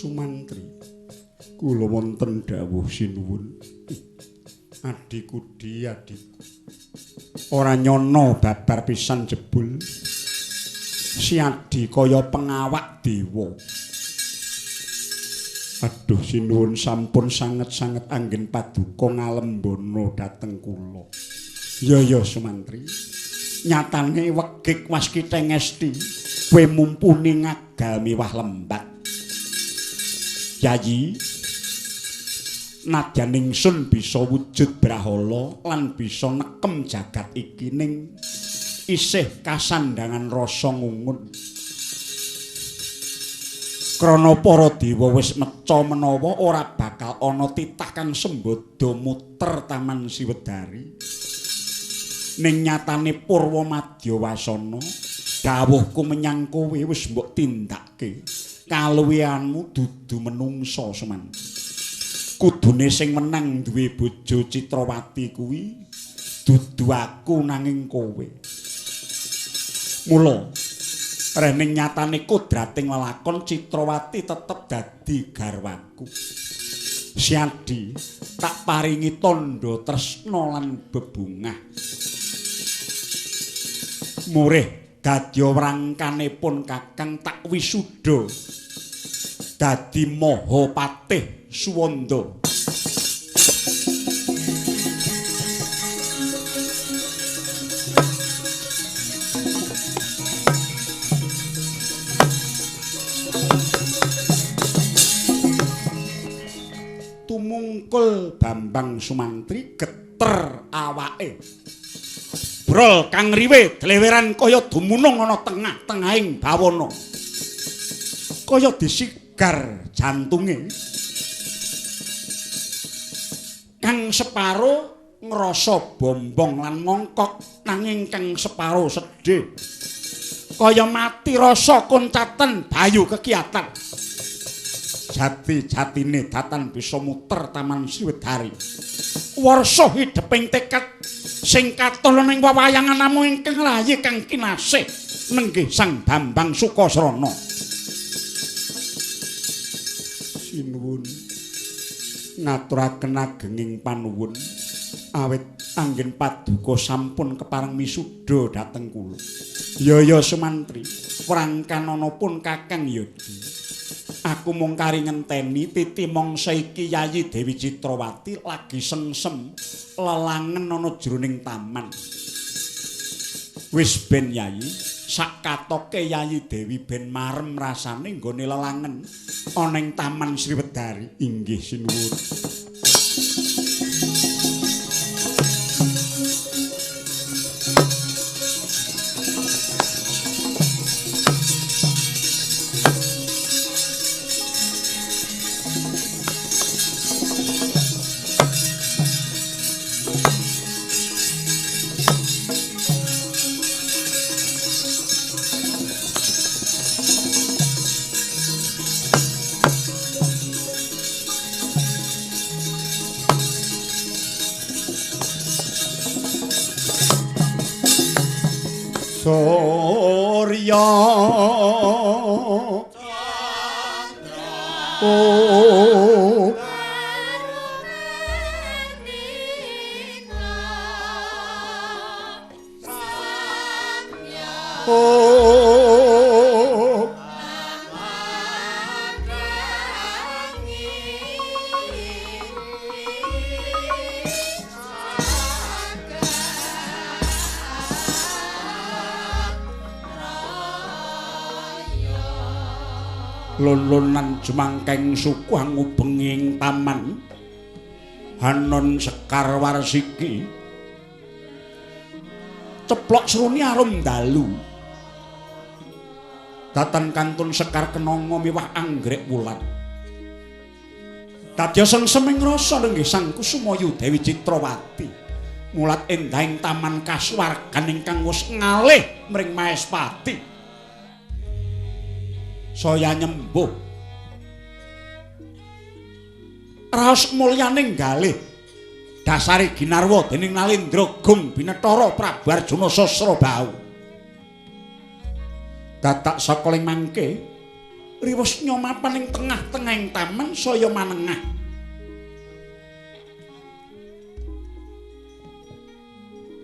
Sumantri, kula wonten dawuh sinuwun. Adhiku di adhiku. Ora nyono babar pisan jebul. Si Adi kaya pengawak dewa. Aduh sinuwun sampun sanget-sanget anggen paduka ngalembana dhateng kula. Ya ya Sumantri. Nyatane wegik waskita ngesti kowe mumpuni ngagal miwah lembat. Yayi, nadyan ingsun bisa wujud brahala lan bisa nekem jagat iki ning isih kasandangan rasa ngungun. Krana para dewa wis meca menawa ora bakal ana titah kang sembada muter Taman Siwedari. Ning nyatane purwa madya wasana dawuhku menyang kowe wis mbok tindakke. Kaluwihanmu dudu menungsa Sumantri. Kudune sing menang duwe bojo Citrawati kuwi dudu aku nanging kowe. Mula rening nyatane kodrating lelakon Citrawati tetep dadi garwaku. Si Adi tak paringi tandha tresna lan bebungah. Murih dadya wrangkanipun Kakang tak wisuda dadi Maha Patih Suwanda. Tumungkul Bambang Sumantri geter awake. Brol kang riwe dleweran kaya dumunung ana tengah-tengahing bawana. Kaya disigar jantunge. Kang separo ngrasa bombong lan mongkok nanging kang separo sedih. Kaya mati rasa koncaten bayu kekiatan. Jati-jatine datan bisa muter Taman Siwedari. Warsa hideping tekad sing katon ning wewayangan namung ingkang layi kang kinasih nenggih Sang Bambang Sukasrana. Sinuwun ngaturaken agenging panuwun awit anggen paduka sampun kepareng misuda dhateng kula. Ya ya Sumantri, wrangkanana pun Kakang Yadi. Aku mung kari ngenteni titi mangsa iki Yayi Dewi Citrawati lagi sengsem lelangen ana jroning taman. Wis ben Yayi, sak katoke Yayi Dewi ben marem rasane nggone lelangen ana ing Taman Sriwedari. Inggih sinuwun. Surya Candra oh oh lon-lonan jemangkeng suku ngubenging taman Hanon Sekar Warsiki ceplok seruni arum dalu datan kantun sekar kenanga miwah anggrek wulan dadya sengseming rasa lenggih Sang Kusumayu Dewi Citrawati mulat endahing taman kasuwargan ingkang wis ngalih mring Maespati saya nyembuh raos mulyaning galih dasare ginarwa dening Nalendra Gung Binethara Prabu Arjuna Sasrabahu dadak saka ing mangke Riwes nyomapan ing tengah-tengahing taman saya manengah.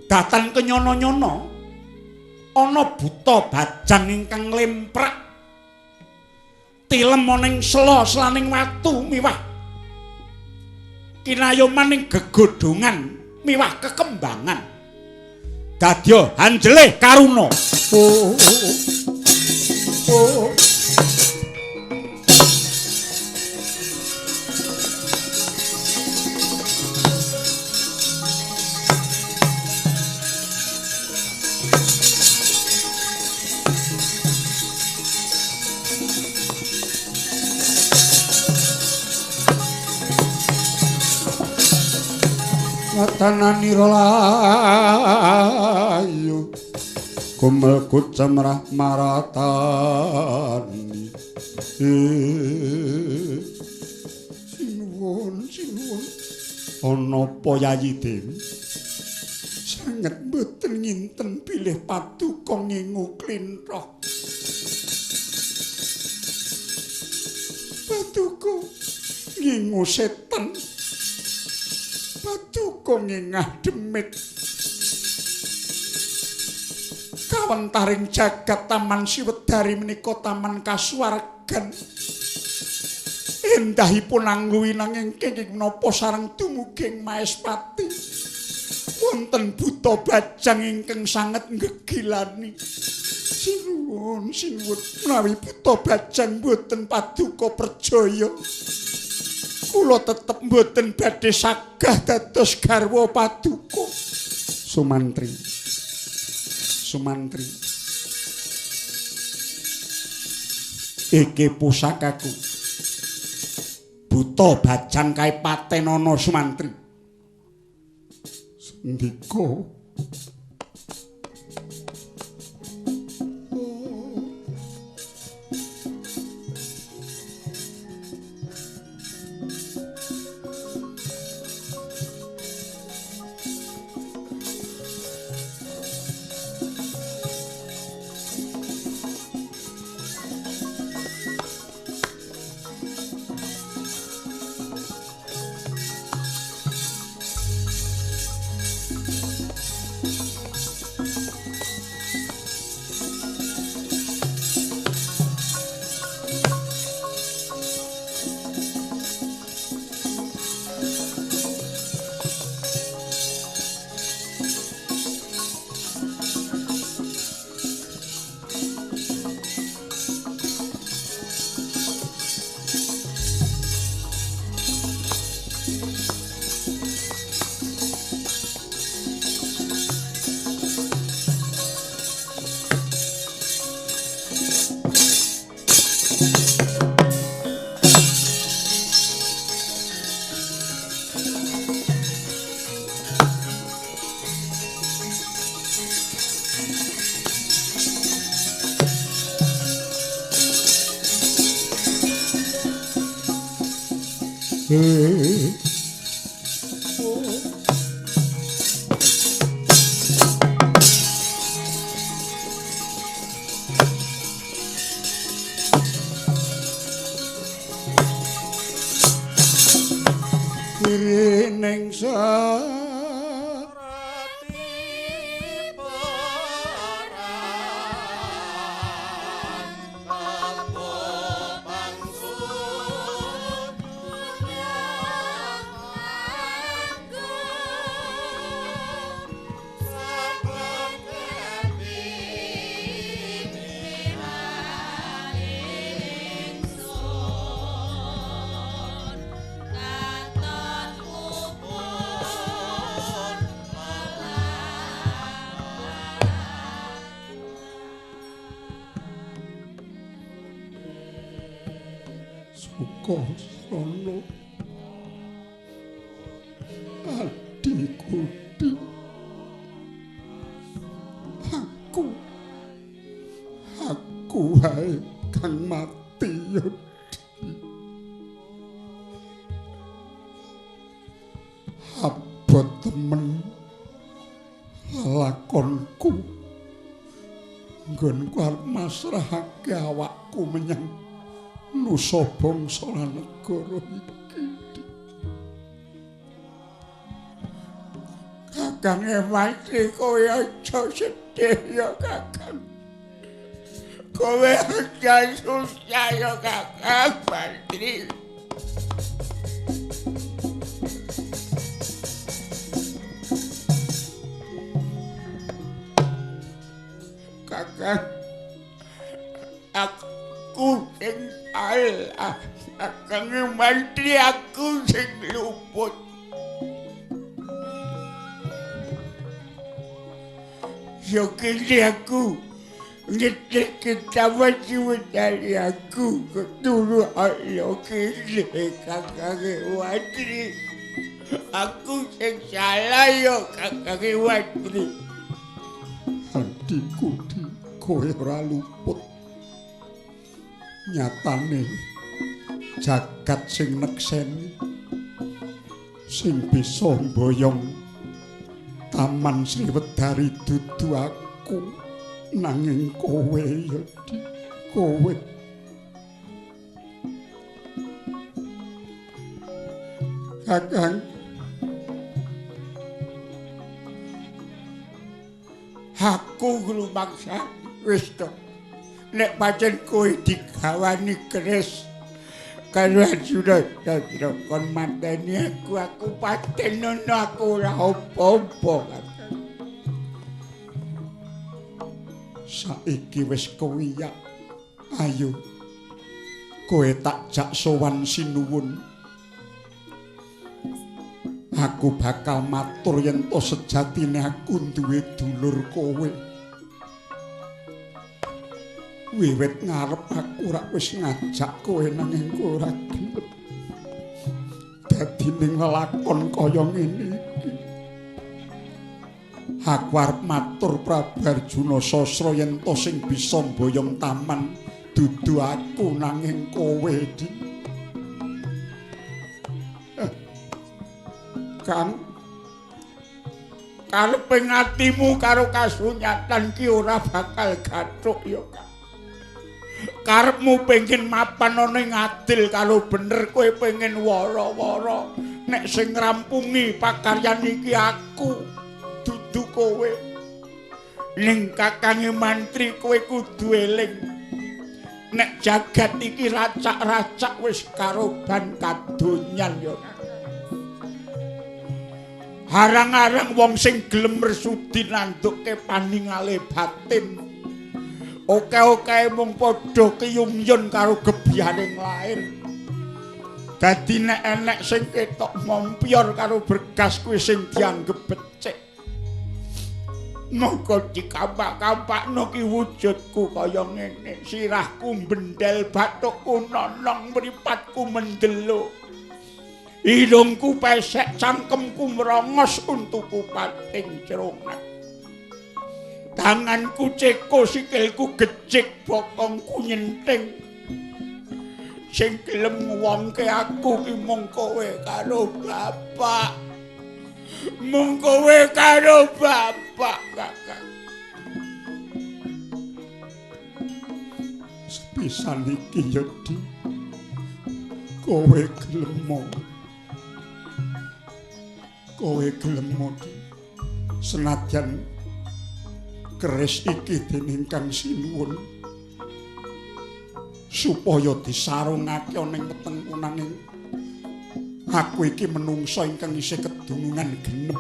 Datan kenyono-nyono ana buta bajang ingkang lemprak tilem ana ing sela-selaning watu miwah kinayoman ing gegodhongan miwah kekembangan. Dadya hanjelih karuna. Oh, oh, oh. Tananira layu kumel kucemrah maratani. Sinuwun, sinuwun. Ana apa Yayi Dewi? Sanget mboten nginten bilih paduka ngingu klinthah. Paduka ngingu setan. Paduka ngingah demit. Kawentaring jagat Taman Siwedari menika taman kasuwargan. Endahipun angluwi nanging kenging menapa sareng dumugi Maespati. Wonten buta bajang ingkang sanget nggegilani. Sinuwun, sinuwun menawi buta bajang mboten paduka perjaya. Kula tetep mboten badhe sagah dados garwa paduka. Sumantri. Sumantri. Iki pusakaku. Buta bajang kae patenana Sumantri. Sendika. Ning Sukasana adikudi aku wae kang mati yodi abot temen lakonku nggonku arep masrahake awakku menyang Nusa bangsa lan negara iki. Kakang Mantri, kowe aja sedih ya Kakang. Kowe aja susah ya Kakang Mantri. Kakang, aku sing salah. Kakang Mantri, aku sing luput. Yo kene aku ngetik ketawa ciwetari aku keturu yo kene Kakang Mantri. Aku sing salah yo Kakang Mantri. Adikku, kowe ora luput. Nyatane jagat sing nekseni sing bisa mboyong Taman Sriwedari dudu aku, nanging kowe ya Di, kowe. Kakang, aku nglumaksa wis to. Nek pancen kowe digawani keris karo Arjuna Sastra kon mateni aku, aku patenono aku ora apa-apa. Saiki wis kewiyak. Ayo kowe tak jak sowan sinuwun. Aku bakal matur yen to sejatine aku duwe dulur kowe. Wiwit ngarep aku ora wis ngajak kowe nanging kowe ora gelem. Dadi ning lelakon kaya ngene iki. Aku arep matur Prabu Arjuna Sasra yen to sing bisa mboyong taman dudu aku nanging kowe, Di. Kang, karepe atimu karo kasunyatan ki ora bakal gathuk ya, Kang. Karepmu pengen mapan ana ing adil karo bener, kowe pengen wara-wara. Nek sing ngrampungi pakaryan iki aku, dudu kowe. Ning Kakange Mantri, kowe kudu eling. Nek jagat iki racak-racak wis karoban kadonyan ya. Arang-arang wong sing gelem mersudi nandukke paningale batin. Oke-oke mung padha kiyumyun karo gebyaning lair. Dadi nek enek sing ketok mompyor karo bergas kuwi sing dianggep becik. Monggo dikampak-kampakno ki wujudku kaya ngene, sirahku bendel, bathukku nonong, mripatku mendeluk. Hidungku pesek, cangkemku merongos, untuku pating crongat. Tanganku ceko, sikilku gejik, bokongku nyenting. Sing gelem ngwongke aku ki mung kowe karo bapak. Mung kowe karo bapak, Kakang. Sepisan iki ya, Di. Kowe gelem. Kowe gelem, Di. Senadyan keris iki dening Kang Sinuwun supaya disarungake ana ing wetengku, nanging aku iki menungsa ingkang isih kedunungan genep.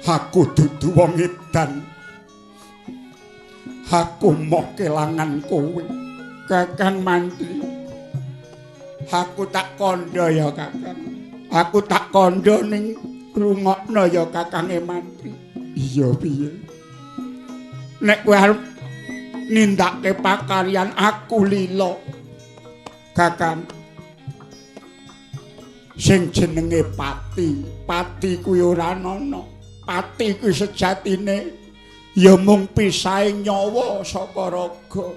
Aku dudu wong edan. Aku moh kelangan kowe, Kakang Mantri. Aku tak kandha ya, Kakang. Aku tak kandha ning rungokno ya Kakange Mantri. Iya piye? Nek kowe arep nindakake pakaryan aku lila, Kakang. Sing jenenge pati, pati kuwi ora ana. Pati kuwi sejatine ya mung pisahe nyawa saka raga.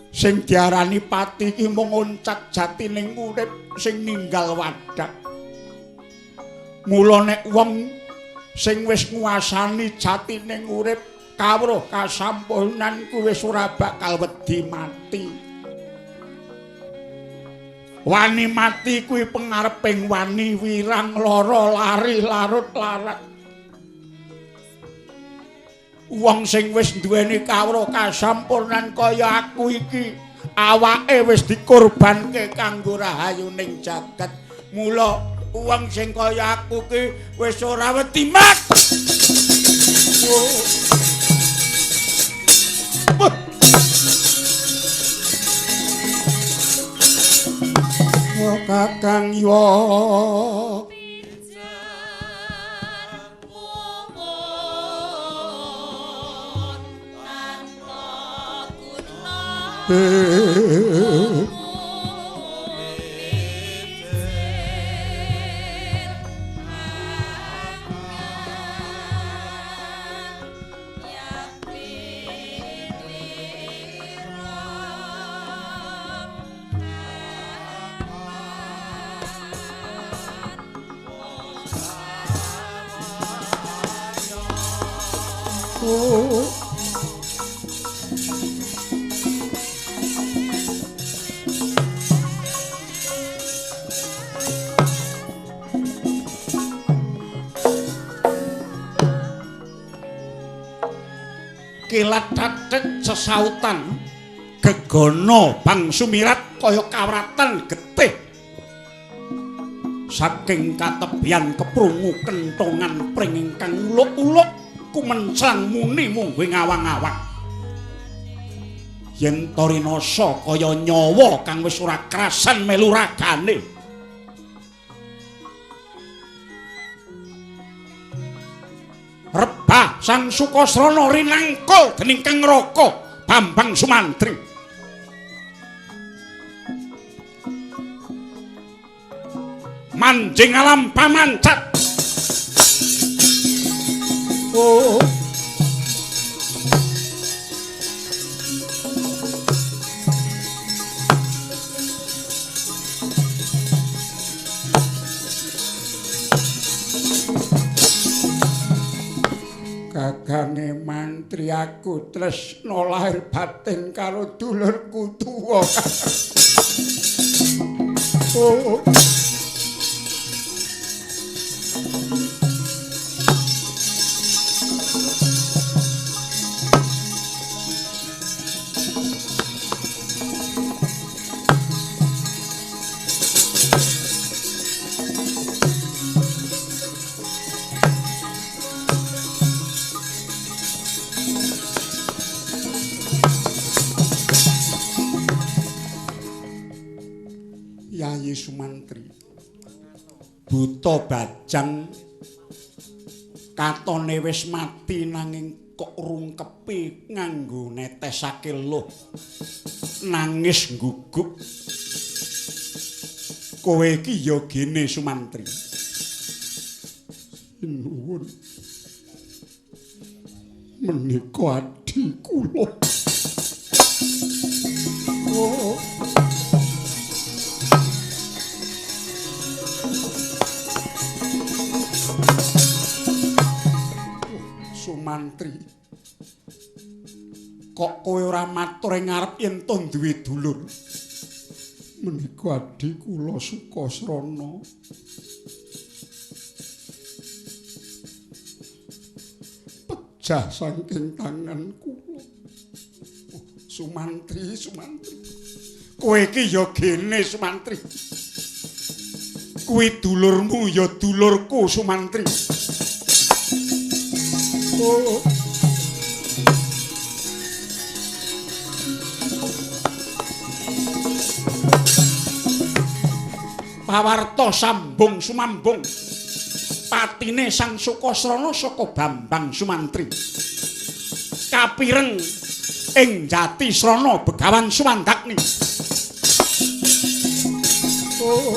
Sing diarani pati iki mung oncat jatining urip sing ninggal wadah. Mula nek wong sing wis nguasani jatining urip Kawruh kasampurnan kuwi wis ora bakal wedi mati. Wani mati kuwi pengareping wani wirang lara lari larut larat. Wong sing wis duweni kawruh kasampurnan kaya aku iki, awake wis dikorbanke kanggo rahayuning jagat. Mula wong sing kaya aku ki wis ora wedi mati. Oh, Kakang yo. Kilat tatet sesautan gegono bang sumirat kaya kawratan getih saking katebian keprungu kentongan pring ingkang uluk-uluk kumenclang muni mungguh ngawang-awang yen to rinasa kaya nyawa kang wis ora krasan melu ragane. Rebah Sang Sukasrana rinangkul dening Kang Raka Bambang Sumantri. Manjing alam pamancat. Oh. Kakange mantri aku tresna lahir batin karo dulurku tuwa. Oh. Yayi Sumantri buta bajang katone wis mati nanging kok rungkepi nganggo netesake luh nangis ngguguk. Kowe iki ya gene Sumantri. Nuwun menika adhi kula. Oh. Sumantri, kok kowe ora matur ing ngarep yen to duwe dulur? Menika adhi kula Sukasrana. Pejah saking tangan kula. Oh, Sumantri, Sumantri, kowe iki ya gene Sumantri. Kuwi dulurmu ya dulurku Sumantri. Oh. Pawarta sambung sumambung patine Sang Sukasrana saka Bambang Sumantri kapireng ing Jatisrana Begawan Sumandakni. Oh.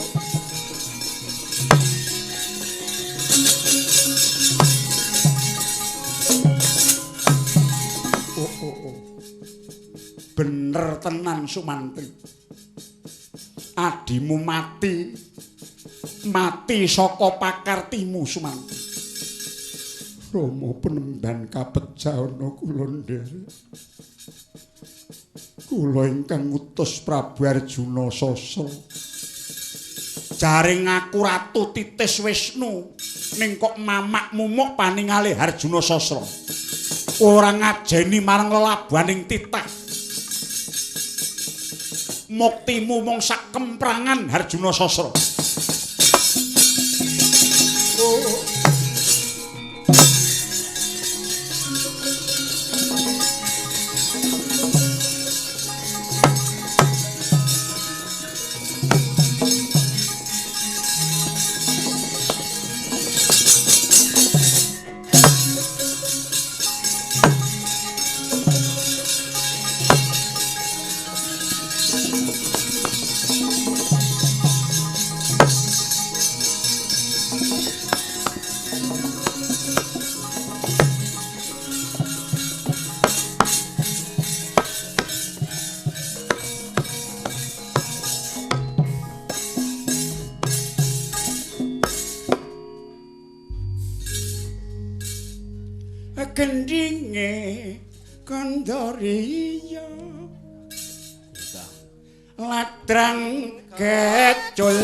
Bener tenan Sumantri, adimu mati mati saka pakartimu Sumantri. Rama penemban kapejana kula nderek. Kula ingkang ngutus Prabu Arjuna Sasra. Jare ngaku ratu titis Wisnu, ning kok mamak mumuk paningale Arjuna Sasra. Ora ngajeni marang lelabuhaning titah. Muktimu mung sak kemprangan Arjuna Sasra. Oh. Gendinge kandhariya ladrang kecul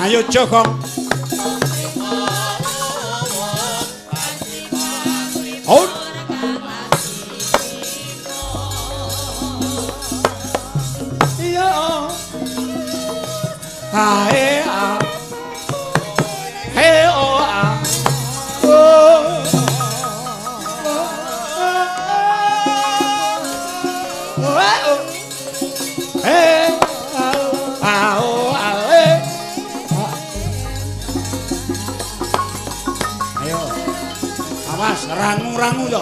Ayo Jogong. Oh. Iya. Hae a. He o a. Oh. Oh. He a o a e. Awas, rangu-rangu to.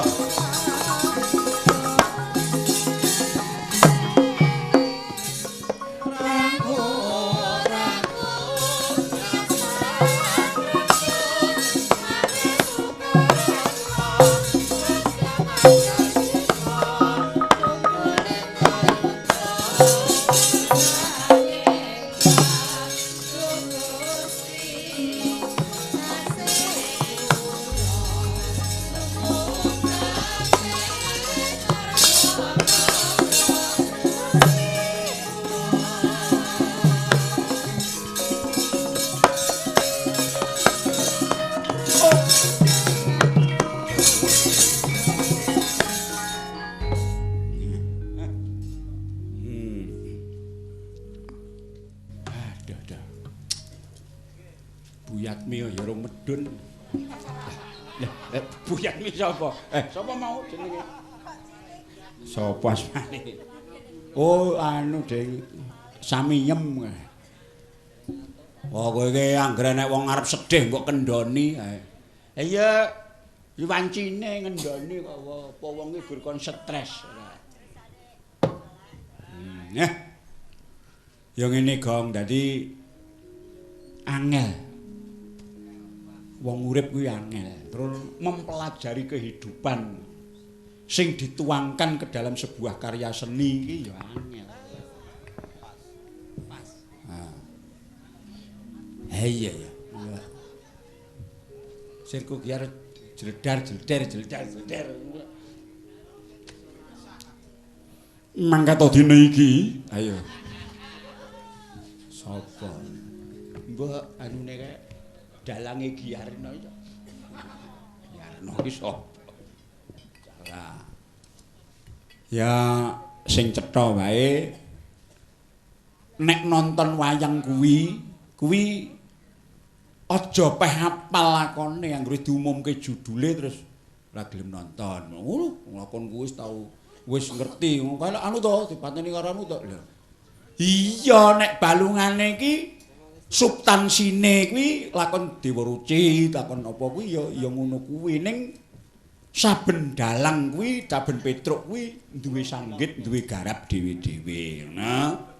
Sapa? Sapa mau jenenge? Sapa asmane? Oh, anu Ding Samiyem. Oh, kowe iki anggere nek wong arep sedih mbok kendhoni kae. Iya, iki wancine ngendhoni kok apa wong iki gur kon stres. Nah. Ya ngene, Gong, dadi angel. Wong urip kuwi angel. Terus mempelajari kehidupan sing dituangkan ke dalam sebuah karya seni iki ya angel. Pas. Ha iya ya. Sirku ki arep jledar jleder jledar jleder. Mangkat dina iki. Ayo. Sapa? Mbok anune kae dalange Giarno iki. Giarno iki sapa? Salah. Ya sing cetha wae nek nonton wayang kuwi, kuwi aja peh apal lakone anggere diumumke judule terus ora gelem nonton. Ngono, lakon kuwi wis tau wis ngerti. Kaya anu to dipateni karo anu to. Lho. Iya nek balungane iki subtansine kuwi lakon Dewa Ruci, lakon apa kuwi ya ya ngono kuwi ning Saben dalang kuwi, saben Petruk kuwi duwe sanggit, duwe garap dhewe-dhewe, ngono.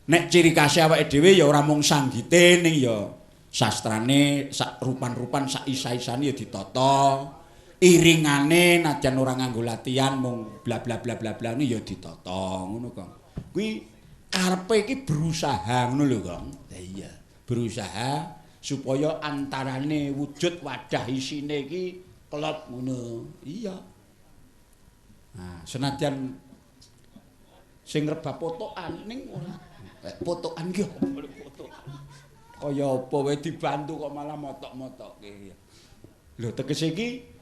Nek ciri khase awake dhewe ya ora mung sanggite ning ya sastrane sak rupan-rupan sak isa-isane ya ditata. Iringane najan ora nganggo latihan mung bla bla bla bla bla ya ditata, ngono kok. Kuwi karepe iki berusaha ngono lho, Kang. Lah iya, berusaha supaya antarane wujud wadah isine iki klop ngono. Iya. Nah, senajan sing rebab potokan ning ora potokan ki apa potokan. Kaya apa wae dibantu kok malah motok-motokke. Lho tegese iki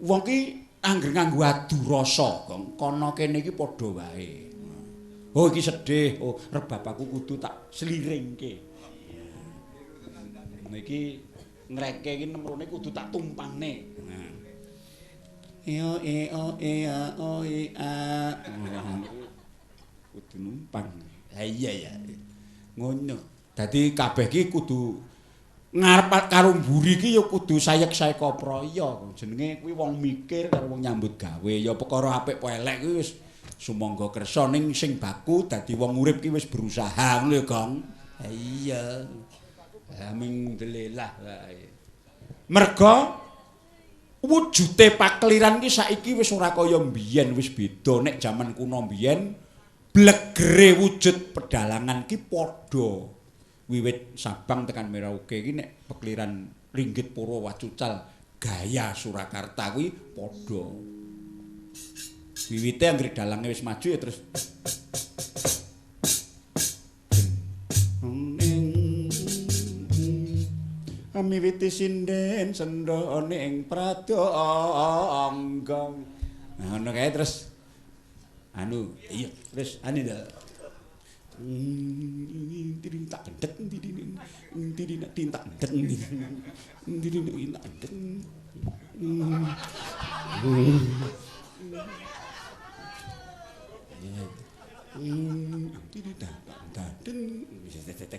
wong ki angger nganggo adu rasa, Kang. Kono kene iki padha wae. Oh iki sedih, oh rebab aku kudu tak sliringke. Iya. Iki ngreke iki nemrone kudu tak tumpangne. Nah. E o e o e a o e a. Kudu numpang. Ha iya ya. Ngono. Dadi kabeh iki kudu ngarep karo mburi iki ya kudu sayek-sayeka praya. Jenenge kuwi wong mikir karo wong nyambut gawe. Ya perkara apik apa elek kuwi wis sumangga kersa ning sing baku dadi wong urip ki wis berusaha ngono lho, Gong. Ha iya. Ha ming delelah wae. Merga wujute pakeliran ki saiki wis ora kaya mbiyen, wis beda. Nek jaman kuno mbiyen blegere wujud pedalangan ki padha. Wiwit Sabang tekan Merauke ki nek pekeliran ringgit purwa wacucal gaya Surakarta kuwi padha. Wiwite anggere dalange wis maju ya terus miwiti sinden sendhane ing pradangga. Nah ngono kae terus anu iya terus anu ta tak gendhet tintak gendhet tintak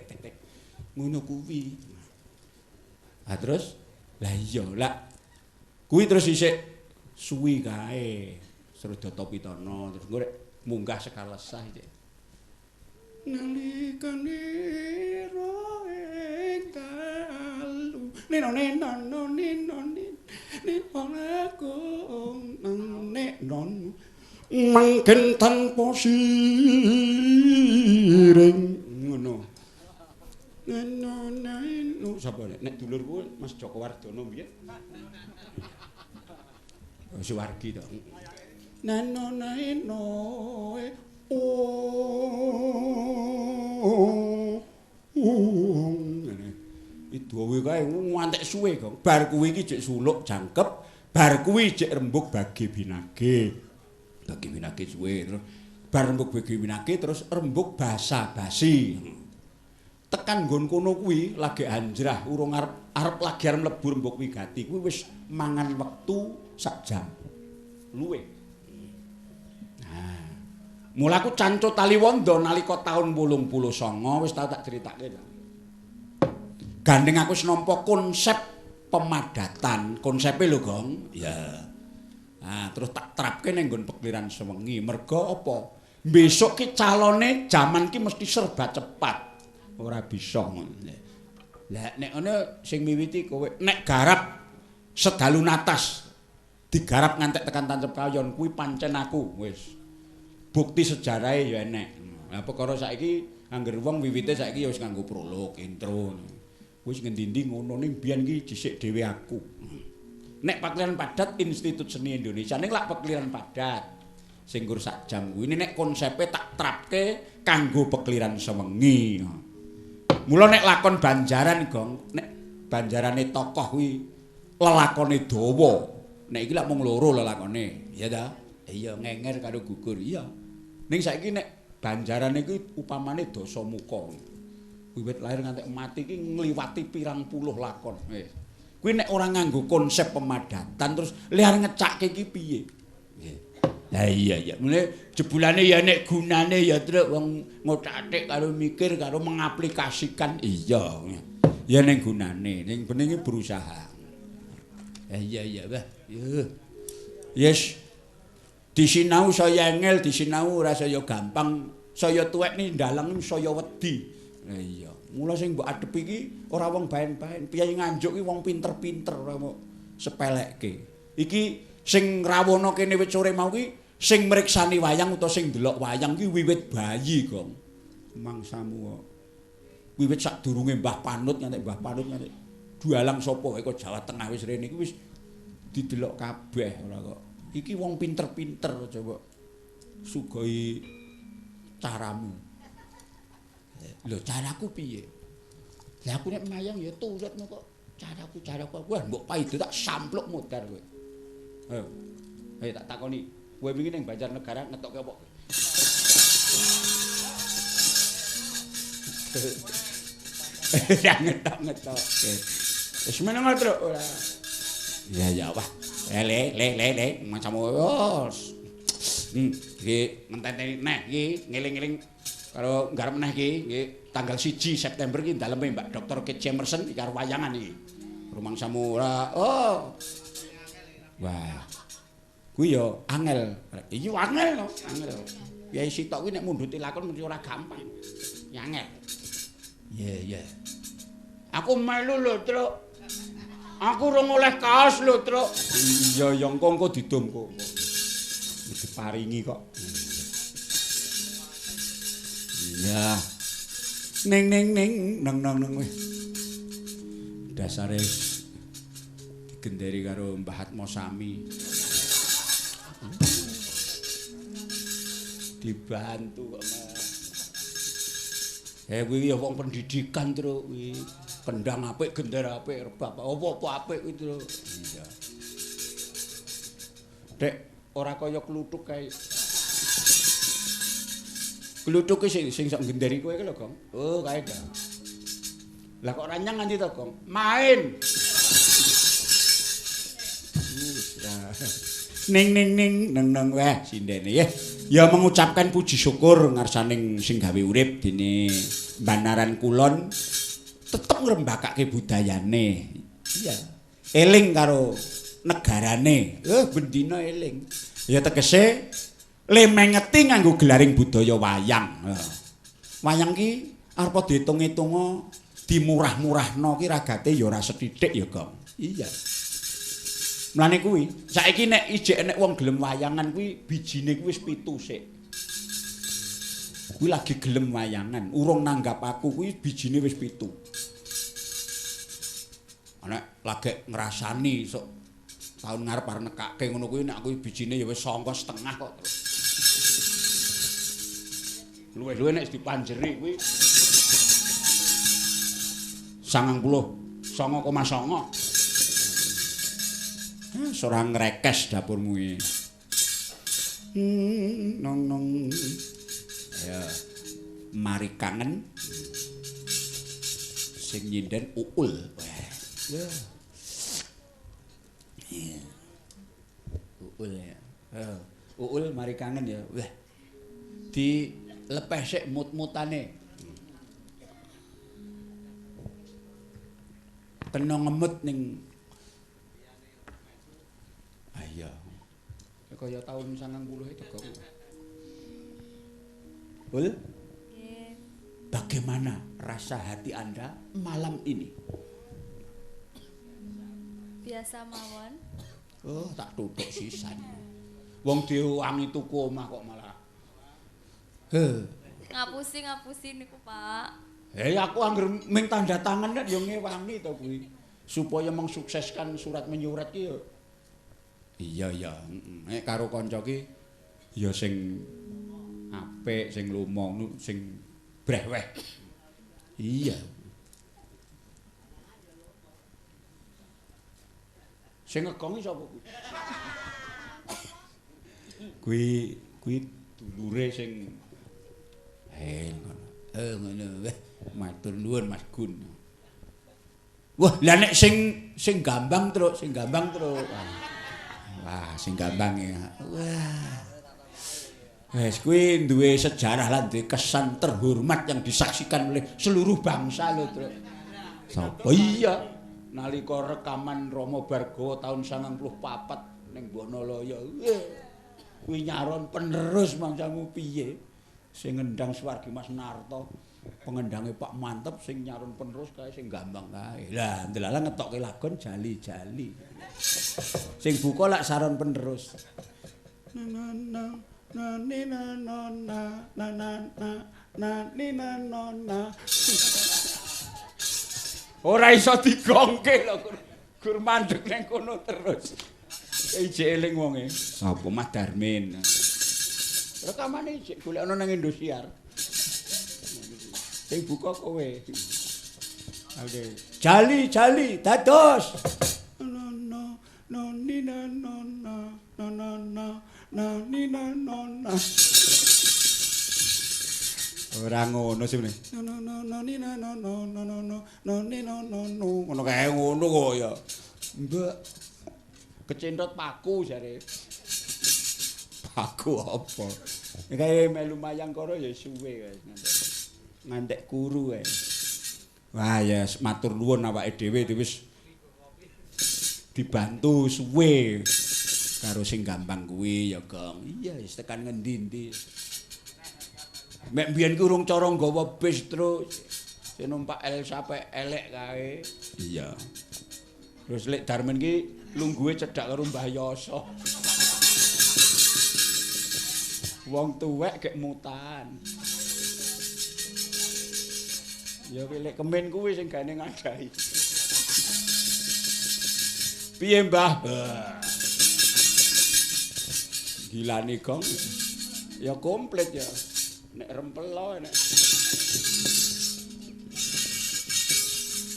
gendhet. Ngono kuwi. Ah terus lah iya lah kuwi terus isik suwi kae. Srudata Pitana terus engko munggah sekalesah iki. Nalikane ing dalu neno neno neno neno neno mangken tanpa siring ngono. Neno neno sapa nek dulurku Mas Joko Wardono piye? Suwargi to. Neno neno oh ngene. Idowe kae ngantek suwe, Gong. Bar kuwi iki jek suluk jangkep, bar kuwi jek rembug bagi binage. Bagi binage suwe terus bar rembug bagi binage terus rembug basa-basi. Tekan nggon kono kuwi lagi anjrah urung arep arep lagi arep mlebu rembug wigati kuwi wis mangan wektu sak jam. Luwe. Nah, mula aku cancut Taliwondo nalika taun 89 wis tau tak critake. Gandeng aku wis nampa konsep pemadatan, konsepe lho, Gong. Ya. Nah, terus tak terapke ning nggon pekeliran sewengi. Merga apa? Besok ki calone jaman ki mesti serba cepat. Ora bisa ngono. Lah nek ngono sing miwiti kowe nek garap sedalu natas digarap ngantek tekan tancep kayon kuwi pancen aku wis. Bukti sejarahe ya enek. Lah perkara saiki angger wong wiwite saiki ya wis nganggo prolog, intro. Wis ngendi-endi ngono ning biyen ki dhisik dhewe aku. Nek pakeliran padat Institut Seni Indonesia ning lak pekeliran padat sing nggur sak jam kuwi nek konsepe tak terapke kanggo pekeliran sewengi. Mula nek lakon banjaran, Gong, nek banjarane tokoh kuwi lelakone dawa. Nek iki lak mung loro lelakone, iya ta? Iya, ngenger karo gugur, iya. Ning saiki nek banjarane kuwi upamane Dasamuka. Wiwit lahir nganti mati iki ngliwati pirang puluh lakon. Wis. Kuwi nek ora nganggo konsep pemadatan terus liar ngecakke iki piye? Nggih. Lah iya iya. Mule jebulane ya nek gunane ya truk wong ngothak-athik karo mikir karo mengaplikasikan iya. Ya ning gunane, ning beninge berusaha. Lah iya iya wah. Ya. Yes. Disinau saya angel, disinau ora saya gampang. Saya tuwek ni ndalang saya wedi. Lah iya. Mula sing mbok adepi iki ora wong baen-baen. Piyayi Nganjuk iki wong pinter-pinter ora mok sepelekke. Iki sing rawana kene wit sore mau ki sing mriksani wayang utawa sing ndelok wayang ki wiwit bayi, Gong. Mangsamu kok. Wiwit sadurunge Mbah Panut nganti Mbah Panut nganti dualang sapa wae kok Jawa Tengah wis rene iki wis didelok kabeh ora kok. Iki wong pinter-pinter coba sugoi caramu. Lho caraku piye? Lah aku nek mayang ya turutmu kok. Caraku wah mbok paido tak sampluk modar kowe. Ayo. Ayo tak takoni. Kowe wingi ning Banjarnegara ngetokke apa? Ya ngetok-ngetokke. Wis meneng truk ora. Ya ya wah. Le le le le macam wis. Iki ngenteni neh iki ngeling-eling karo nggarep neh iki nggih tanggal 1 September iki daleme Mbak Dr. Kate Jamerson iki karo wayangan iki. Rumangsamu ora. Oh. Wah. Kuwi ya angel. Iki angel no, angel. Yai sitok kuwi nek mundhuti lakon mesti ora gampang. Ya angel. Iya, iya. Aku melu lho, Truk. Aku rong oleh kaos lho, Truk. Iya, ya engko engko didum kok. Diparingi kok. Iya. Ning ning ning nang nang nang weh. Dasare digenderi karo Mbah Atmosami. Dibantu kok malah. Kuwi ya wong pendidikan, Truk kuwi. Kendang apik, gender apik, rebab apa-apa apik kuwi, Truk. Iya. Dek, ora kaya kluthuk kae. Kluthuk ki sing sok genderi kowe iki lho, Gong. Oh, kae ta. Lah kok ranyang nganti to, Gong? Main. Ning ning ning neng neng weh sindene ya. Ya mengucapkan puji syukur ngarsaning sing gawe urip dene Banaran Kulon tetep ngrembakake budayane. Iya. Eling karo negarane. Bendina eling. Ya tegese le mengeti nganggo gelaring budaya wayang. Wayang ki arep diitung-itunga dimurah-murahno ki ragate ya ora sethithik ya, Gong. Iya. Mulane kuwi, saiki nek ijek nek wong gelem wayangan kuwi bijine kuwi wis 7 sik. Kuwi lagi gelem wayangan, urung nanggap aku kuwi bijine wis 7. Nek lagek ngrasani sok taun ngarep arep nekake ngono kuwi nek aku bijine ya wis 9,5 kok. Luwih-luwih nek dipanjeri kuwi 99,9. Ora ngrekes dapurmu iki. Nong nong. Ya. Mari kangen. Sing nyinden Uul. Ya. Iya. Uul ya. Uul mari kangen ya. Wah. Dilepeh sik mut-mutane. Kena ngemut ning iya. Kaya tahun 90 itu kok. Ul? Nggih. Bagaimana rasa hati Anda malam ini? Biasa mawon. Oh, tak tutuk sisan. Wong diwangi tuku omah kok malah. Heh. Ngapusi-ngapusi niku, Pak. Heh, aku angger ming tanda tangan nek ya ngewangi to kuwi. Supaya mensukseskan surat menyurat ki ya. Iya ya, nek karo kanca ki ya sing apik, sing lumo, sing brehweh. Iya. Sing ngegongi sapa kuwi? Kuwi kuwi dulure sing ngono. Ngono weh, matur nuwun Mas Gun. Wah, lah nek sing sing gambang truk, sing gambang truk. Wah, sing gampang ya. Wah. Wes kuwi duwe sejarah lan duwe kesan terhormat yang disaksikan oleh seluruh bangsa lho, Truk. Sapa? Iya. Nalika rekaman Rama Bargawa taun 94 ning Bonoloyo. Kuwi nyaron penerus mangsamu piye? Sing ngendang Swargi Mas Narto, pengendange Pak Mantep sing nyaron penerus kae sing gambang kae. Lah, ndelala ngetokke lagon jali-jali. Sing buka lak saron penerus. Na na na ni na na na na na na ni na na na. Ora iso digongke lho, gur mandeg nang kono terus. Ijek eling wonge. Sapa Mas Darmin? Rekamane ijek golekno nang Indosiar. Sing buka kowe. Oke. Jali jali dados. No no no ni na no na no no na na ni na no na. Ora ngono sih meneh. No no no ni na no no no no no no ni no no no. Ngono kae ngono kok ya. Mbak kecentot paku jare. Paku apa? Kae melu mayang karo ya suwe kae ngantek. Ngantek kuru kae. Wah ya matur nuwun awake dhewe wis dibantu suwe karo sing gampang kuwi ya, Gong. Iya wis tekan ngendi-endi. Mek mbiyen ki urung cara nggawa bis terus sing numpak Elsa elek kae. Iya. Terus Lek Darmin ki lungguhe cedhak karo Mbah Yoso. Wong tuwek gek mutan. Ya Lek Kemin kuwi sing gane ngadahi. Piye Mbah? Gilane Gong. Ya komplit ya. Nek rempelo nek.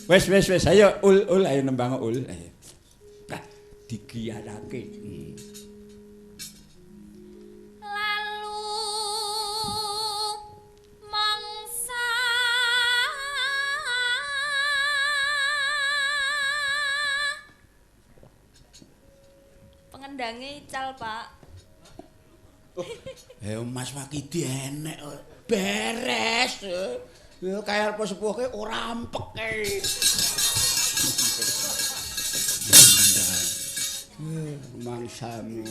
Wes wes wes ayo ul ul ayo nembang ul. Ayo. Nah, digiarake. Lalu mangsa pengendange ical, Pak. Eh Mas Wakidi enek beres. Ya kaya arep sepuhke ora ampek kae. Mangsamu.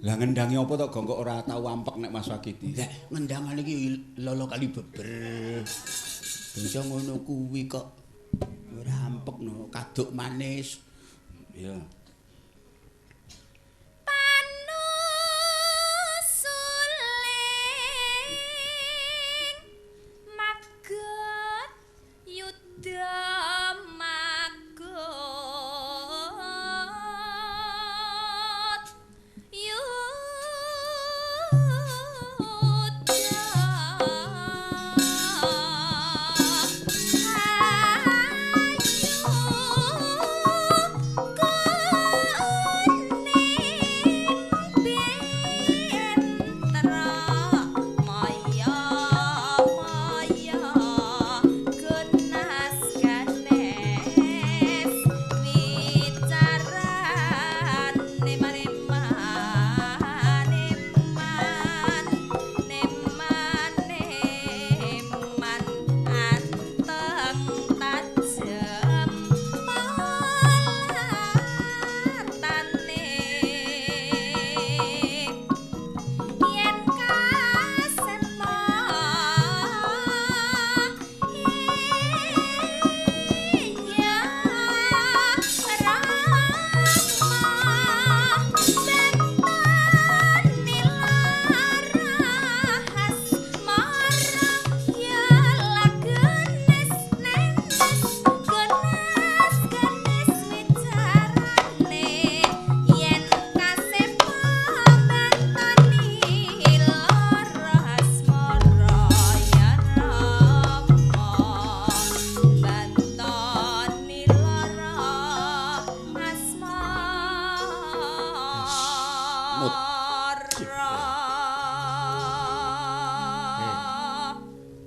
Lah ngendangi apa to Gong kok ora tau ampek nek Mas Wakidi? Lah ngendangane iki lolo kali beber. Bangsa ngono kuwi kok ora ampek no, kaduk manis. Iya.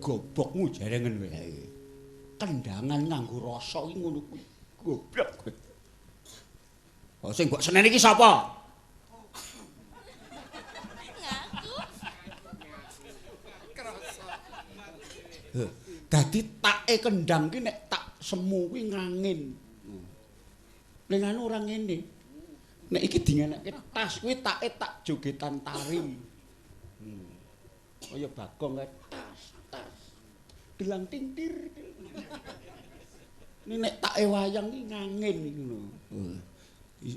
Gobokmu jarengen kowe saiki. Kendangan nganggo rasa iki ngono kuwi. Goblok kowe. Oh sing mbok seneni iki sapa? Ngaku. Dadi take kendang ki nek tak semu kuwi ngangin. Ning anu ora ngene. Nek iki dingenekke tas kuwi take tak jogetan tari. Kaya Bagong kae tas tas. Delang tintir. Ini nek take wayang iki ngangin iki lho.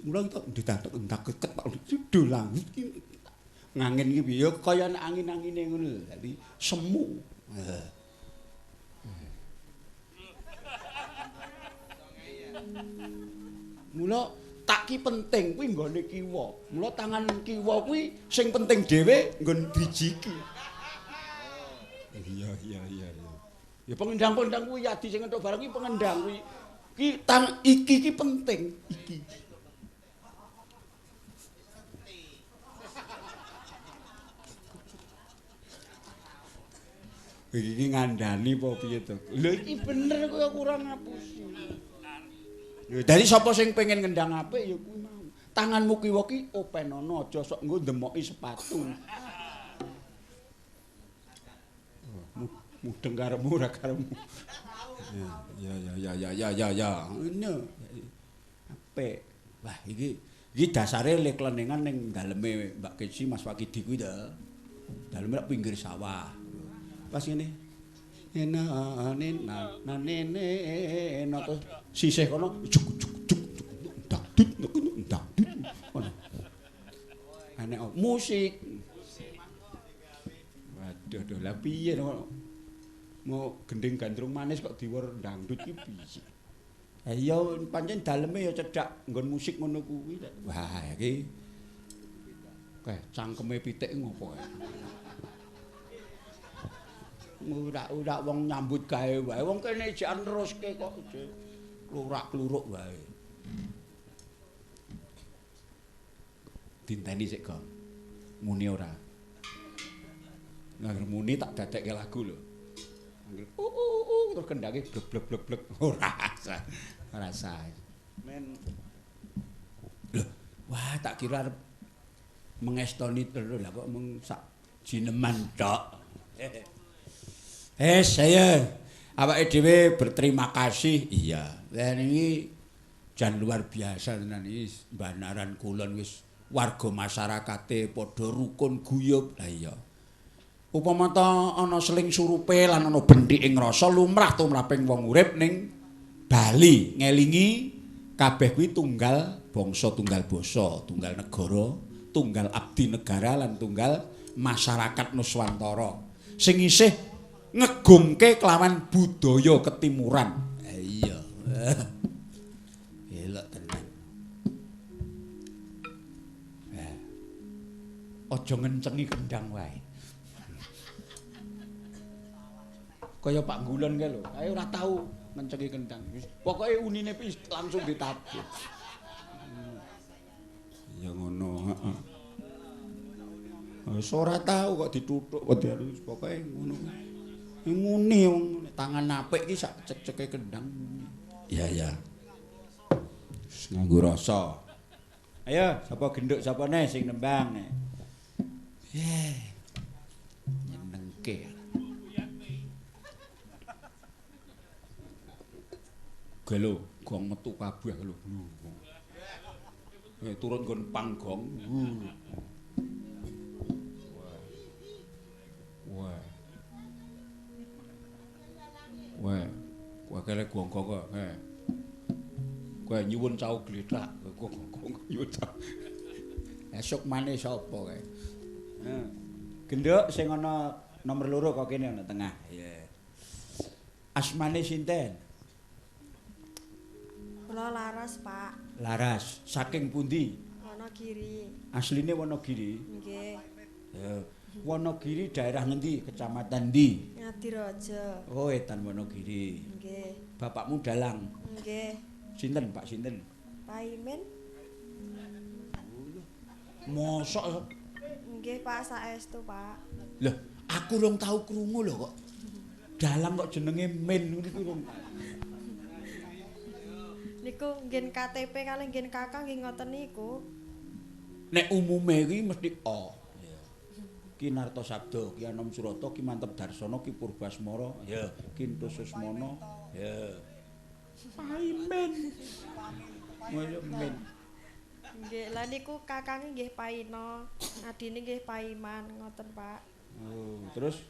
Mula kita didatek entak keket pak dulang. Ngangin iki piye kaya nek angin-angine ngono lho. Dadi semu. Mula tak ki penting kuwi nggone kiwa. Mula tangan kiwa kuwi sing penting dhewe nggon driji ki. Iya iya iya. Ya pengendang-pengendang kuwi yadi sing entuk barang kuwi pengendang kuwi. Ki tang iki ki penting iki. Iki ki ngandani apa piye to? Lho iki bener kowe kurang ngapusi. Lho dari sapa sing pengen ngendang apik ya kuwi mau. Tanganmu kiwa ki openono aja sok nggo ndemoki sepatu. Mudeng karepmu ora karepmu. Ya ya ya ya ya ya ya. Ngono. Apik. Wah iki iki dasare le klenengan ning daleme Mbak Keci Mas Wakidi kuwi to. Daleme lak pinggir sawah. Pas ngene. Ena nena nene ena terus sisih kono juk juk juk dak dut dak dut. Ngono. Enek musik. Waduh doh lah piye to. Mau gending gandrung manis kok diwor dangdut ki piye? Ha iya pancen daleme ya cedhak nggon musik ngono kuwi. Wah iki kae cangkeme pitik ngopo kae. Ngurak-urak wong nyambut gawe wae. Wong kene ijek neruske kok klurak-kluruk wae. Dinteni sik, Gong. Muni ora? Nah, muni tak dadekke lagu lho. Terus kendhange blek blek blek blek ora ora sah. Men. Lho, wah tak kira arep mengestoni terus lah kok mung sak jineman tok. Saya awake dhewe berterima kasih. Iya. Lah niki jan luar biasa tenan iki Banaran Kulon wis warga masyarakate padha rukun guyub. Lah iya. Upama ta ana seling surupe lan ana benthike ngrasa lumrah tumraping wong urip ning Bali ngelingi kabeh kuwi tunggal bangsa, tunggal basa, tunggal negara, tunggal abdi negara lan tunggal masyarakat Nuswantara sing isih ngegungke kelawan budaya ketimuran. Iya. Elok tenan. Aja ngencengi kendang wae. Kaya Pak Gulon kae lho, kae ora tau ngencengi kendang. Pokoke unine langsung ditabuh. Ya ngono, heeh. Wis ora tau kok dituthuk kok dialus, pokoke ngono. Muni wong tangan apik iki sak cek-ceke kendang. Iya ya. Wis nganggo rasa. Ayo, sapa genduk sapa neh sing nembang. Nyenengke. Gelo, gong metu kabeh lho. Turun nggon panggong. Wah. Wah. Wah, kele gong-gong kok. Kowe nyuwun cau glethak, gong-gong nyuwun cau. Esuk maneh sapa kae? Heeh. Genduk sing ana nomor 2 kok kene ana tengah. Iya. Asmane sinten? Kula Laras, Pak. Laras, saking pundi? Wonogiri. Asline Wonogiri? Nggih. Ya, Wonogiri daerah ngendi? Kecamatan ndi? Ngadireja. Oh, etan Wonogiri. Nggih. Bapakmu dalang? Nggih. Sinten, Pak sinten? Pak Imin. Mosok? Nggih, Pak, saestu, Pak. Loh, aku rong tau krungu lho kok. Dalang kok jenenge Min ngono kuwi rong. Niku nggen KTP kalih nggen kakang nggih ngoten niku. Nek umume iki mesti O. Ki Nartosabdo, Ki Anom Surata, Ki Manteb Darsono, Ki Purbasmara, ya, Ki Enthus Susmono, ya. Paimin. Ngono men. Nggih, lha niku kakange nggih Paino, adine nggih Paiman ngoten, Pak. Oh, terus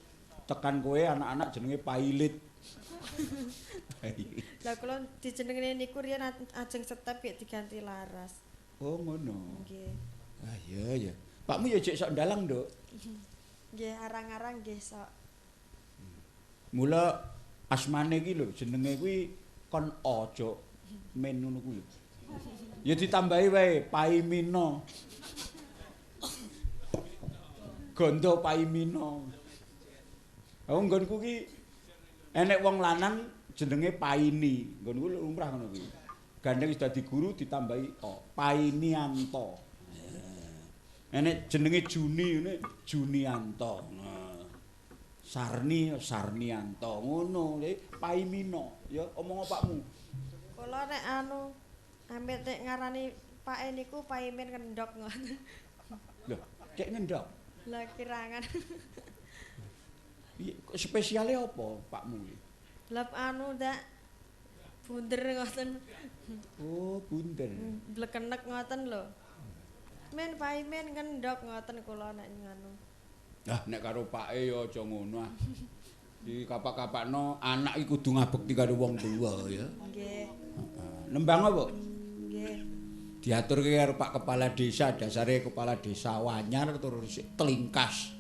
tekan kowe anak-anak jenenge Pailit. Lah kula dijenengene niku riyen ajeng setep gek diganti Laras. Oh, ngono. Nggih. Ah iya ya. Pakmu ya jek sok ndalang, Nduk. Nggih, arang-arang nggih sok. Mula asmane iki lho jenenge kuwi kon aja men ngono kuwi lho. Ya ditambahi wae Paimino. Gondo Paimino. Oh nggonku ki enek wong lanang jenenge Paini. Nggonku lumrah ngono kuwi. Gandeng wis dadi guru ditambahi o, Painianto. Enek jenenge Juni ngene Junianto. Sarni Sarnianto ngono, Paimino. Ya omong pakmu. Kula nek anu amit nek ngarani pake niku Paimin ngendhok ngono. Lho, cek ngendhok. Lah kirangan. Spesiale apa pakmu iki? Lah anu ndak bunder ngoten. Oh, bunder. Blekenek ngoten lho. Men Paimin ngendhok ngoten kula nek ngono. Lah nek karo pake ya aja ngono ah. Dikapak-kapakno anak iki kudu ngabekti karo wong tuwa ya. Nggih. Heeh. Nembang apa? Nggih. Diaturke karo Pak Kepala Desa, dasare Kepala Desa Wanyar terus telingkas.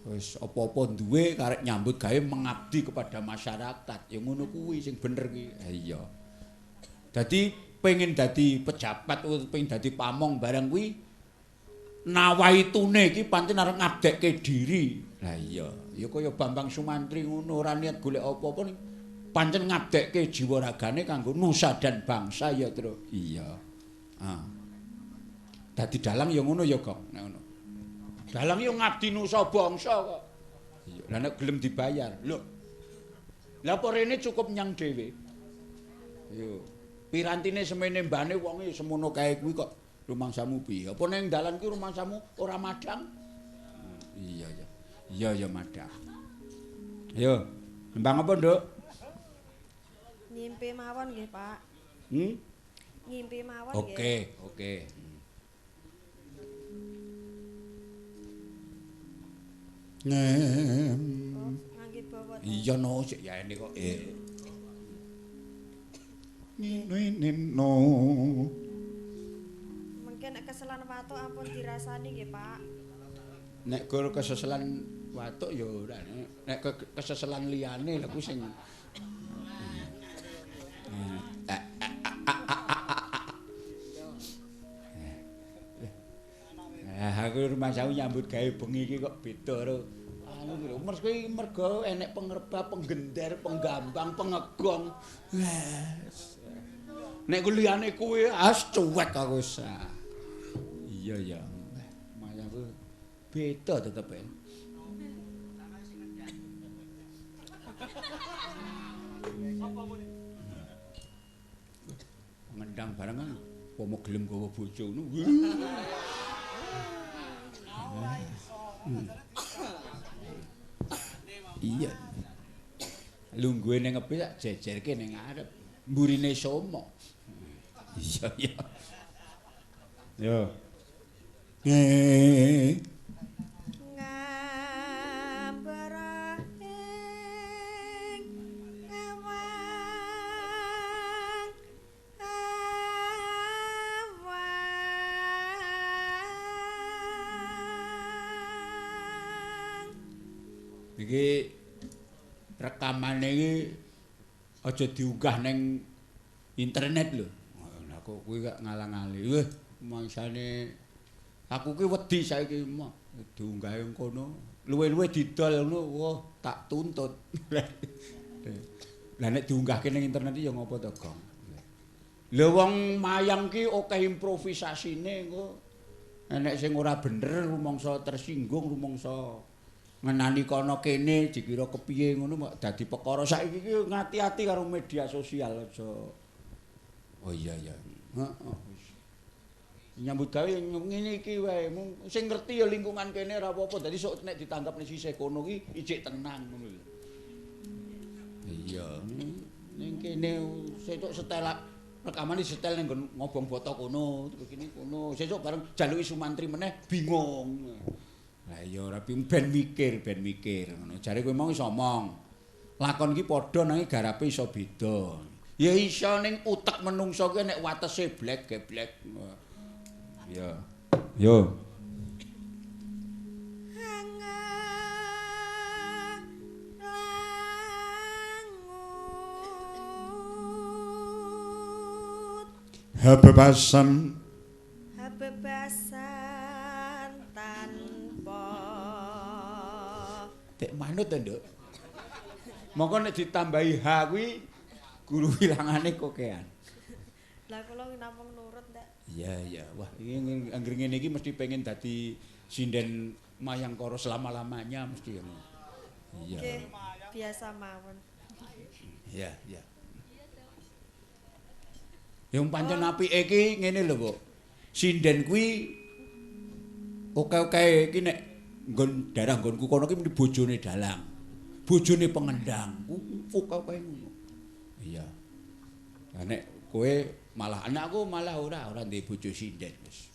Wis apa-apa duwe karek nyambut gawe mengabdi kepada masyarakat. Ya ngono kuwi sing bener ki. Ha iya. Dadi pengen dadi pejabat utawa pengen dadi pamong barang kuwi nawaitune iki pancen arep ngabdekke diri. Lah iya, ya kaya Bambang Sumantri ngono ora niat golek apa-apa pancen ngabdekke jiwa ragane kanggo nusa dan bangsa ya, Tru. Iya. Ah. Dadi dalang ya ngono ya, Gong, nek ngono. Dalang yo ngabdi nusa bangsa kok. Iya, lah nek gelem dibayar. Lho. Lah apa rene cukup nyang dhewe? Yo. Pirantine semene mbane wonge semono kae kuwi kok rumangsamu piye? Apa ning dalan kuwi rumangsamu ora madang? Iya ya. Iya ya madang. Ayo, nembang apa, Nduk? Ngimpi mawon nggih, Pak. Hmm? Ngimpi mawon nggih. Oke, oke. Oh, ngangge bawa. Iya no, sik ya ini kok. Nino. Mungkin nek keselan watuk ampun dirasani nggih, Pak. Nek gor keseselan watuk ya ora, nek keseselan liyane lha kuwi sing aku rumangsaku nyambut gawe bengi iki kok beda karo anu ki lho. Mergo mergo enek pengerbab, penggender, penggambang, pengegong. Nek ku liyane kuwi as cuwek aku wis. Iya ya. Mayangku beda tetep e. Ngendang bareng kan pomo gelem gawa bojo ngono. Iya. Lungguhe ning ngepi tak jejerke ning ngarep. Mburine somo. Iya iya. Yo. Iki rekamane iki aja diunggah ning internet lho. Lah kok kuwi gak ngalang-aling. Wah, mangsane aku ki wedi saiki mah diunggahe kono. Luwe-luwe didol ngono, wah tak tuntut. Lah nek diunggahke ning internet iki ya ngopo to, Gong? Lha wong mayang ki akeh improvisasine engko. Enek sing ora bener rumangsa tersinggung, rumangsa ngenani kono kene dikira kepiye ngono kok dadi perkara. Saiki iki ngati-ati karo media sosial aja. Oh iya iya. Heeh wis. Nyambut gawe ngene iki wae. Sing ngerti ya lingkungan kene ora apa-apa. Dadi sok nek ditanggap ning sisih kono ki ijik tenang ngono lho. Iya. Ning kene sesuk setel rekamane setel ning nggon ngobong boto kono, begini kono. Sesuk bareng jaluki Sumantri meneh bingung. Lah iya ora ben mikir, ben mikir ngono. Jare kowe mau iso omong. Lakon iki padha nanging garape iso beda. Ya iso ning utek menungso kuwi nek watese blek geblek. Ya. Yo. Habebasan habebasan tanpa tek manut to, Nduk. Mongko nek ditambahi H kuwi guru wilangane kokean. Lah kula namung nurut, Ndak. Iya, iya. Wah, iki anggere ngene iki mesti pengen dadi sinden Mayangkara selama-lamanya mesti ngono. Iya. Nggih, biasa mawon. Iya, iya. Yang pancen apike iki ngene lho, Bu. Sinden kuwi oke-oke iki nek nggon daerah nggonku kono ki mesti bojone dalang. Bojone pengendang. Oke-oke ngono. Iya. Lah nek kowe malah anakku malah ora duwe bojo sinden wis.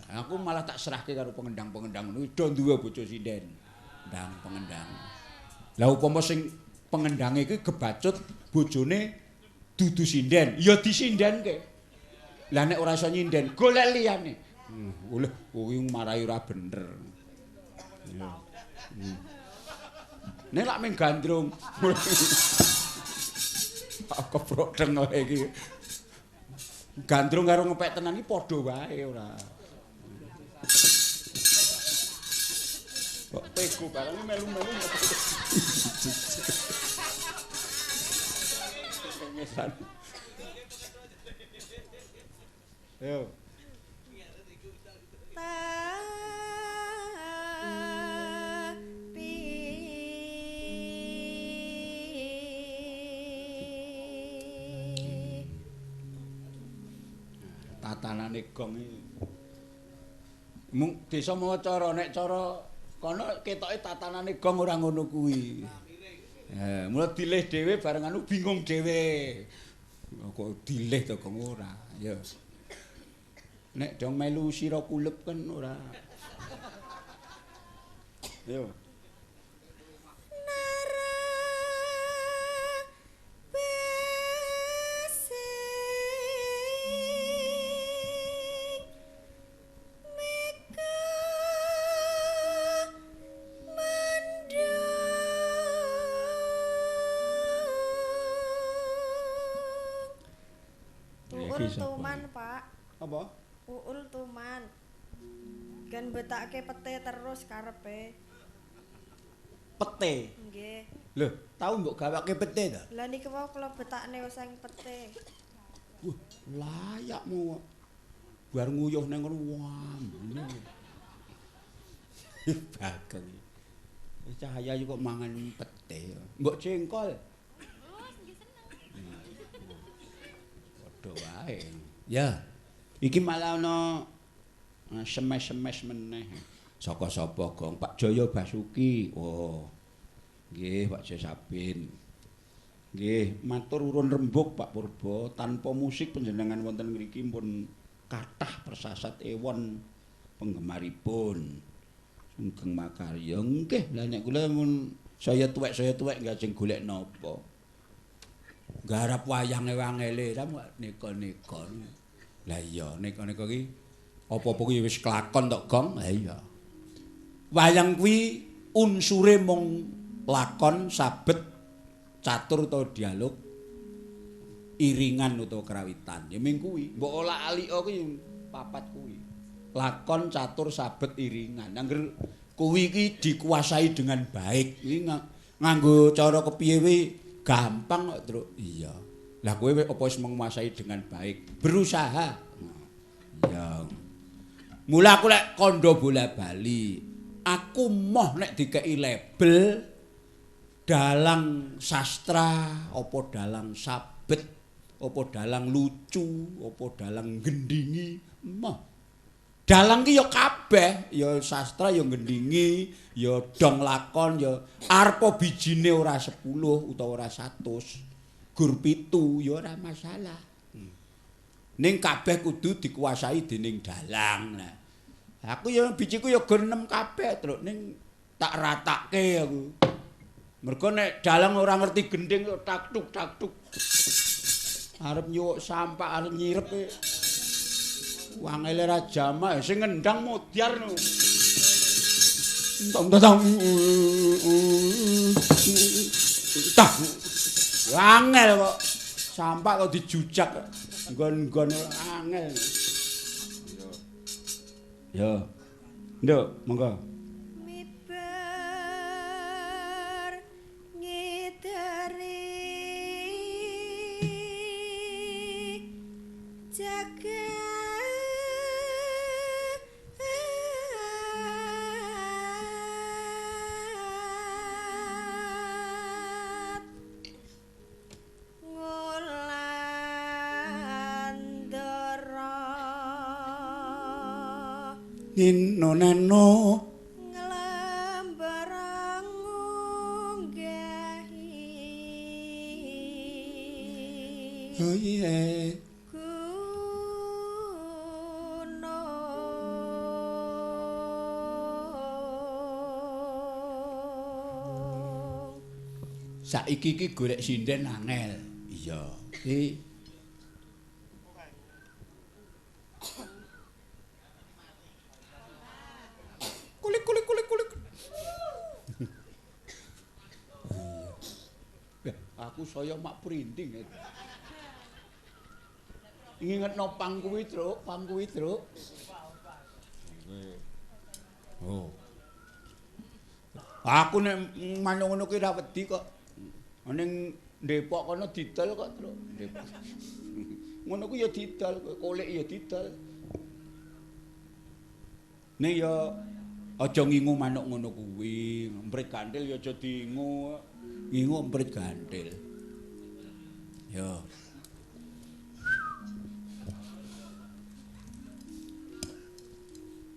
Aku malah tak serahke karo pengendang-pengendang ngono do duwe bojo sinden. Ndang pengendang. Lah upama sing pengendange iki gebacut bojone dudu sinden, ya disindenke. Lah nek ora iso nyinden, golek liyane. Oleh kuwi marai ora bener. Iya. Nek lak mung gandrung. Aku kebrok wae iki. Gandrung karo ngepek tenan iki padha wae ora. Kok pego barang melu-melu. Ngesan. Yo. Tapi tatanane gong iki. Mung desa mawa cara nek cara kono ketoke tatanane gong ora ngono kuwi. Mula dilih dhewe bareng anu bingung dhewe. Kok dilih to gong ora. Ya. Nek dong melu sira kulep kan ora. Yo. Uul tuman, Pak. Apa? Uul tuman. Gen betake pete terus karepe. Pete? Nggih. Lho, tau mbok gawake pete ta? Lah niki wau kula betakne oseng pete. Wah, layakmu kok. Bar nguyuh nang ngono wambune. Bageng. Cahaya kok mangan pete. Mbok jengkol. Wae. Ya. Iki malah ana semes-semes meneh. Saka sapa, Gong? Pak Jaya Basuki. Oh. Nggih, Pak Jaya Sabin. Nggih, matur urun rembug Pak Purba, tanpa musik panjenengan wonten ngriki pun kathah persasat ewon penggemaripun. Sugeng makarya. Nggih, lah nek kula mun saya tuwek nggih golek napa. Garap wayange wangele ta neka-neka. Lah iya, neka-neka iki apa-apa kuwi wis kelakon tok, Gong. Lah iya. Wayang kuwi unsure mung lakon, sabet, catur utawa dialog, iringan utawa karawitan. Ya ming kuwi. Mbok ola-alika kuwi papat kuwi. Lakon, catur, sabet, iringan. Angger kuwi iki dikuasai dengan baik. Iki nganggo cara kepiye kuwi gampang kok, Truk. Iya. Lah kowe apa wis menguasai dengan baik? Berusaha. Iya. Mula aku lek kandha bola-bali, aku moh nek dikeki label dalang sastra, apa dalang sabet, apa dalang lucu, apa dalang gendingi, moh. Dalang ki ya kabeh, ya sastra, ya gendingi, ya dong lakon, ya arepa bijine ora 10 utawa ora 100. gur 7 ya ora masalah. Ning kabeh kudu dikuasai dening dalang. Nah, aku ya bijiku ya gur 6 kabeh, Truk, ning tak ratake aku. Mergo nek dalang ora ngerti gending tak tuk tak tuk. Arep nyuwuk sampak, arep nyirep e. Wangele ra jamak, sing ngendang modyar no. Tong tong. Tah. Angel kok. Sampak kok dijujak. Nggon-nggon angel. Ya. Nduk, monggo. Miber ngidari jagat Nino neno nglembara ngunggahi. Oh iya. Gunung. Saiki iki golek sinden angel. Iya. Iki kulik kulik kulik kulik. Aku saya mak printing. Ngingetno pang kuwi, Truk, pang kuwi, Truk. Oh. Aku nek manuk ngono kuwi ra wedi kok. Ning Depok kono didol kok, Truk. Depok. Ngono kuwi ya didol, kulik ya didol. Ning ya aja ngingu manuk ngono kuwi, emprit gantil ya aja diingu. Ngingu emprit gantil. Ya.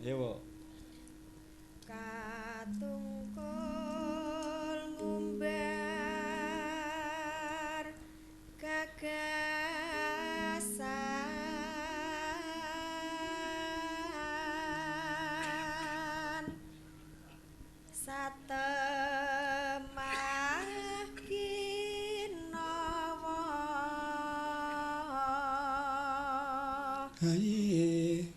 Ayo, Bu. Katungkul ngumbar gagasan satemah kinawa. Haye.